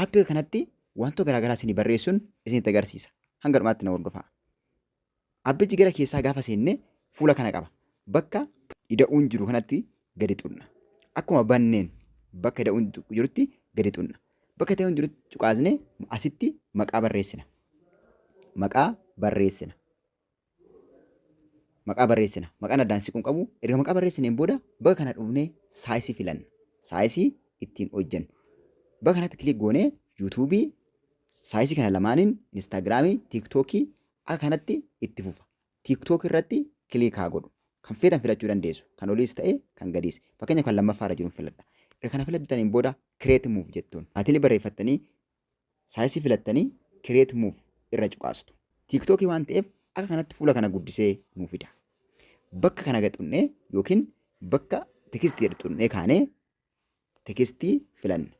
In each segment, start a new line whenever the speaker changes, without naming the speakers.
Aappii kanatti wantoota garaagaraa isinii barreessuun isinitti agarsiisa. Hanga dhumaatti na hordofaa. Aappichi gara keessaa gaafa seenne fuula kana qaba. Bakka ida'uun jiru kanatti gadi xunna. Akkuma banneen bakka ida'uun jirutti gadi xunna. Bakka ida'uun jirutti cuqaasnee asitti maqaa barreessina. Maqaa barreessina. Maqaa barreessina. Maqaan addaan siquun qabu. Erga maqaa barreessineen booda bakka kana dhufnee saayisii filanna. Saayisii ittiin hojjennu. Bakka kanatti kilik goonee yuutuubii saayisii kana lamaaniin Instaagiraamii, Tiiktookii akka kanatti itti fufa. Tiiktook irratti kilik haa godhu. Kan feetan filachuu dandeessu. Kan oliis ta'e kan gadiis. Fakkeenyaaf kan lammaffaa irra jiru filadha. Erga kana filattaniin booda create move jettuun. Taayitilii barreeffattanii saayisii filattanii create move irra cuqaastu. Tiiktookii waan ta'eef akka kanatti fuula kana guddisee nuu fida. Bakka kana gad xunnee yookiin bakka tekisti jedhu xunnee kaanee tekistii filanna.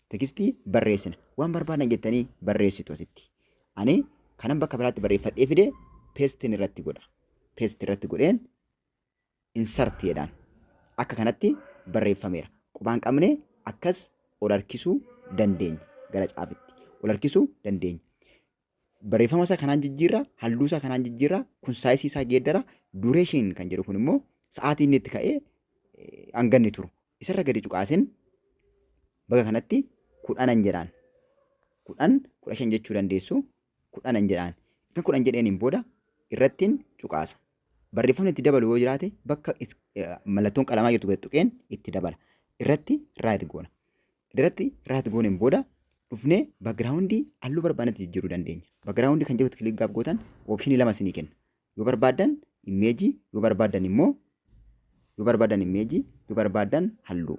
Tekistii barreessina. Waan barbaadan jettanii barreessitu asitti. Ani kanan bakka biraatti barreeffadhee fide peestiin irratti godha. Peesti irratti godheen insert jedhaan. Akka kanatti barreeffameera. Qubaan qabne akkas ol harkisuu dandeenya. Gara caafitti. Ol harkisuu dandeenya. Barreeffama isaa kanaan jijjiirra, halluu isaa kanaan jijjiirra, kun saayisii isaa geeddara, duration kan jedhu kun immoo sa'aatii inni itti ka'ee hanga inni turu. Isarra gadi cuqaasin bakka kanatti 10n jedhaan. 10, 15 jechuu dandeessu. 10n jedhaan. Erga 10 jedheeniin booda irrattiin cuqaasa. Barreeffamni itti dabalu yoo jiraate bakka mallattoon qalamaa jirtu gadi tuqeen itti dabala. Irratti right goona. Irratti right gooneen booda dhufnee background halluu barbaadnetti jijjiiruu dandeenya. Background kan jedhutti kilik gaaf gootan optionii lama isinii kenna. Yoo barbaaddan image, yoo barbaaddan immoo yoo barbaaddan image, yoo barbaaddan halluu.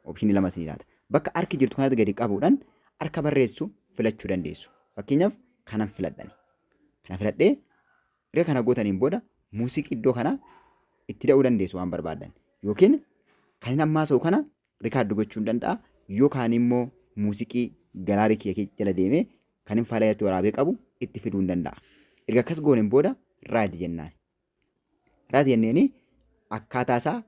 Optionii lama isinii laata. Bakka harki jirtu kanatti gadi qabuudhaan harka barreessu filachuu dandeessu. Fakkeenyaaf kanan filadhani. Kana filadhee erga kana gootaniin booda muuziqii iddoo kana itti da'uu dandeessu waan barbaaddan. Yookiin kan inni ammaa sa'u kana rikaardi gochuu hin danda'a. Yookaan immoo muuziqii galaarii kiyya jala deemee kan inni faayila irratti waraabee qabu itti fiduu hin danda'a. Erga akkas gooneen booda raayit jennaan. Raayit jenneeni akkaataa isaa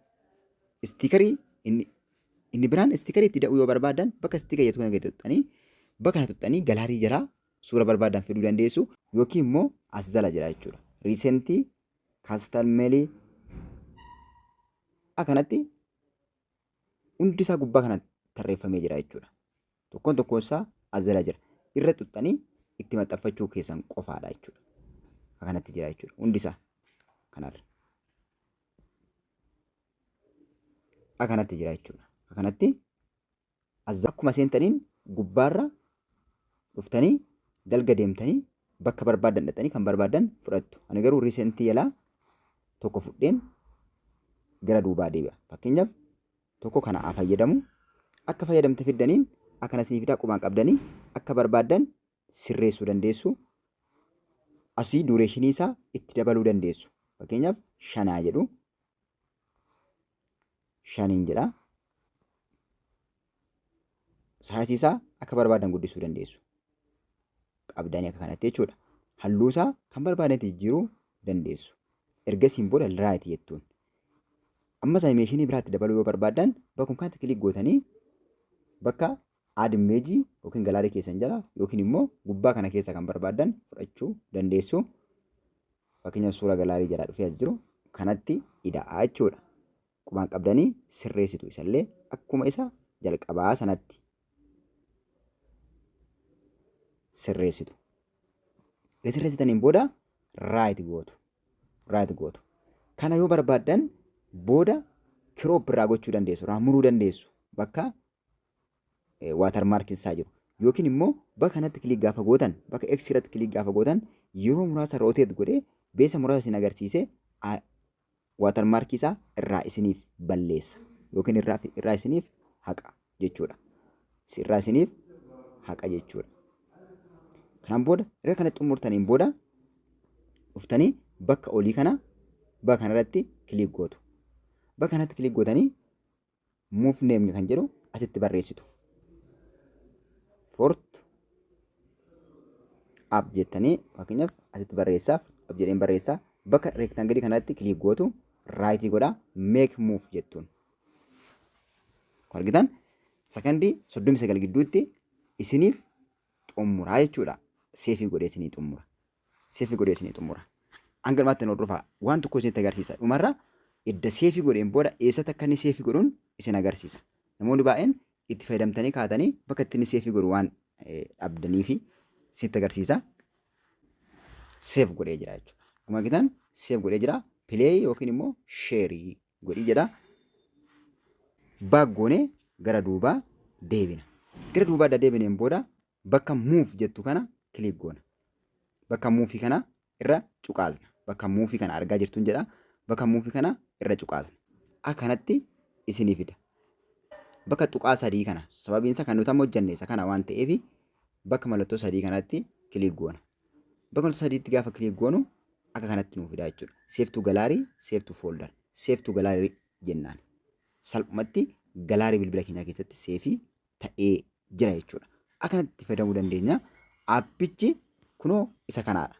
istiikarii inni biraan istiikarii itti da'uu yoo barbaadan bakka istiikar jettu kana gadi tuqxanii bakka kana tuqxanii galaarii jalaa suura barbaadan fiduu dandeessu yookiin immoo as jala jira jechuudha. Riisentii kaastalmeelii akkanatti hundi isaa gubbaa kana tarreeffamee jira jechuudha. Tokkoon tokkoon isaa as jala jira. Irra tuqxanii itti maxxanfachuu keessan qofaadha jechuudha. Akkanatti jira jechuudha. Hundi isaa kanarra. Akkanatti jira jechuudha. Akkanatti as akkuma seentaniin gubbaarra dhuftanii dalga deemtanii bakka barbaaddan dhaqxanii kan barbaaddan fudhattu. Ani garuu riisentii jalaa tokko fudheen gara duubaa deebi'a. Fakkeenyaaf tokko kana haa fayyadamu. Akka fayyadamte fiddaniin akkana isinii fidaa qubaan qabdanii akka barbaaddan sirreessuu dandeessu. Asii duureeshinii isaa itti dabaluu dandeessu. Fakkeenyaaf shanaa jedhu. Shaniin jedha. Saayizii isaa akka barbaadan guddisuu dandeessu. Qabdanii akka kanatti jechuudha. Halluu isaa kan barbaadanitti jijjiiruu dandeessu. Ergasiin booda right jettuun. Ammas animeeshinii biraatti dabaluu yoo barbaadan bakkuma kanatti kilik gootanii bakka add image yookiin galaarii keessan jala yookiin immoo gubbaa kana keessa kan barbaadan fudhachuu dandeessu. Fakkeenyaaf suura galaarii jalaa dhufee as jiru kanatti ida'aa jechuudha. Qubaan qabdanii sirreessitu isallee akkuma isa jalqabaa sanatti sirreessitu. Erga sirreessitaniin booda right gootu. Right gootu. Kana yoo barbaaddan booda crop irraa gochuu dandeessu, irraa muruu dandeessu bakka waatarmaarkiin isaa jiru. Yookiin immoo bakka kanatti kilik gaafa gootan, bakka X irratti kilik gaafa gootan yeroo muraasa rotate godhee beesa muraasa isin agarsiisee waatarmaarkii isaa irraa isiniif balleessa yookiin irraa isiniif haqa jechuudha. Irraa isiniif haqa jechuudha. Kanaan booda erga kana xumurtaniin booda dhuftanii bakka olii kana bakka kanarratti kilik gootu. Bakka kanatti kilik gootanii move name kan jedhu asitti barreessitu. Fort app jettanii fakkeenyaaf asitti barreessaaf app jedheen barreessaa bakka reektaangilii kanatti kilik gootu raayitii godhaa make move jettuun. Kun argitan sakandii 39 gidduutti isiniif xumuraa jechuudha. Save godhee isinii xumura. Save godhee isinii xumura. Hanga dhumaatti nu hordofaa. Waan tokko isinitti agarsiisa. Dhumarra edda save godheen booda eessatti akka inni save godhuun isin agarsiisa. Namoonni baay'een itti fayyadamtanii kaatanii bakka itti inni save godhu waan dhabdanii fi isinitti agarsiisa. Save godhee jira jechuudha. Akkuma argitan save godhee jira. Play yookiin immoo share godhii jedha. Back goonee gara duubaa deebina. Gara duubaa adda deebineen booda bakka move jettu kana click goona. Bakka move kana irra cuqaasna. Bakka move kana argaa jirtuun jedha. Bakka move kana irra cuqaasna. Akkanatti isinii fida. Bakka tuqaa sadii kana, sababiin isaa kan nuti amma hojjenne isa kana waan ta'eef, bakka mallattoo sadii kanatti click goona. Bakka mallattoo sadiitti gaafa click goonu akka kanatti nuuf fida jechuudha. Save to gallery, save to folder, save to gallery jennaan. Salphumatti gallery bilbila keenyaa keessatti save ta'ee jira jechuudha. Akkanatti itti fayyadamuu dandeenya. Aappichi kunoo isa kanaadha.